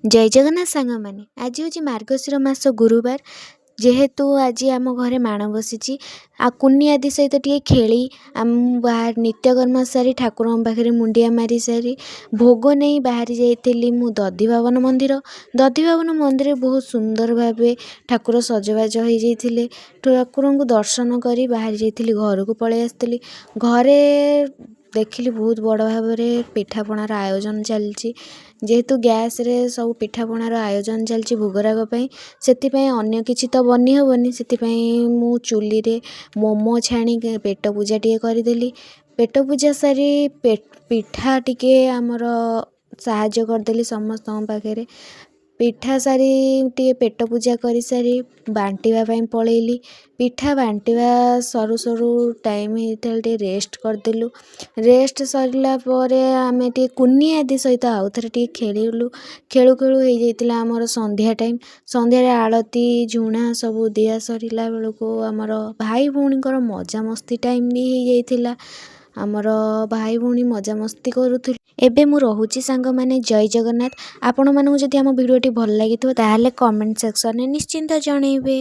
ଜୟ ଜଗନ୍ନାଥ ସାଙ୍ଗମାନେ। ଆଜି ହେଉଛି ମାର୍ଗଶିର ମାସ ଗୁରୁବାର। ଯେହେତୁ ଆଜି ଆମ ଘରେ ମାଣ ବସିଛି ଆଉ କୁନି ଆଦି ସହିତ ଟିକେ ଖେଳି ମୁଁ ବାହାର ନିତ୍ୟକର୍ମ ସାରି, ଠାକୁରଙ୍କ ପାଖରେ ମୁଣ୍ଡିଆ ମାରି ସାରି, ଭୋଗ ନେଇ ବାହାରି ଯାଇଥିଲି ମୁଁ ଦଧିବାମନ ମନ୍ଦିର। ଦଧିବାମନ ମନ୍ଦିରରେ ବହୁତ ସୁନ୍ଦର ଭାବେ ଠାକୁର ସଜବାଜ ହେଇଯାଇଥିଲେ। ଠାକୁରଙ୍କୁ ଦର୍ଶନ କରି ବାହାରି ଯାଇଥିଲି ଘରକୁ, ପଳେଇ ଆସିଥିଲି। ଘରେ ଦେଖିଲି ବହୁତ ବଡ଼ ଭାବରେ ପିଠାପଣାର ଆୟୋଜନ ଚାଲିଛି। ଯେହେତୁ ଗ୍ୟାସ୍ରେ ସବୁ ପିଠାପଣାର ଆୟୋଜନ ଚାଲିଛି ଭୋଗରାଗ ପାଇଁ, ସେଥିପାଇଁ ଅନ୍ୟ କିଛି ତ ବନି ହେବନି। ସେଥିପାଇଁ ମୁଁ ଚୁଲିରେ ମୋମୋ ଛାଣିକି ପେଟ ପୂଜା ଟିକେ କରିଦେଲି। ପେଟ ପୂଜା ସାରି ପିଠା ଟିକେ ଆମର ସାହାଯ୍ୟ କରିଦେଲି ସମସ୍ତଙ୍କ ପାଖରେ। ପିଠା ସାରି, ଟିକେ ପେଟ ପୂଜା କରିସାରି ବାଣ୍ଟିବା ପାଇଁ ପଳେଇଲି। ପିଠା ବାଣ୍ଟିବା ସରୁ ସରୁ ଟାଇମ୍ ହେଇଥିଲା, ଟିକେ ରେଷ୍ଟ କରିଦେଲୁ। ରେଷ୍ଟ ସରିଲା ପରେ ଆମେ ଟିକେ କୁନି ଆଦି ସହିତ ଆଉ ଥରେ ଟିକେ ଖେଳିଲୁ। ଖେଳୁ ଖେଳୁ ହେଇଯାଇଥିଲା ଆମର ସନ୍ଧ୍ୟା ଟାଇମ୍। ସନ୍ଧ୍ୟାରେ ଆଳତି ଝୁଣା ସବୁ ଦିଆ ସରିଲା ବେଳକୁ ଆମର ଭାଇ ଭଉଣୀଙ୍କର ମଜାମସ୍ତି ଟାଇମ୍ ବି ହେଇଯାଇଥିଲା। ଆମର ଭାଇ ଭଉଣୀ ମଜାମସ୍ତି କରୁଥିଲୁ। ଏବେ ମୁଁ ରହୁଛି ସାଙ୍ଗମାନେ, ଜୟ ଜଗନ୍ନାଥ। ଆପଣମାନଙ୍କୁ ଯଦି ଆମ ଭିଡ଼ିଓଟି ଭଲ ଲାଗିଥିବ, ତାହେଲେ କମେଣ୍ଟ ସେକ୍ସନରେ ନିଶ୍ଚିନ୍ତ ଜଣେଇବେ।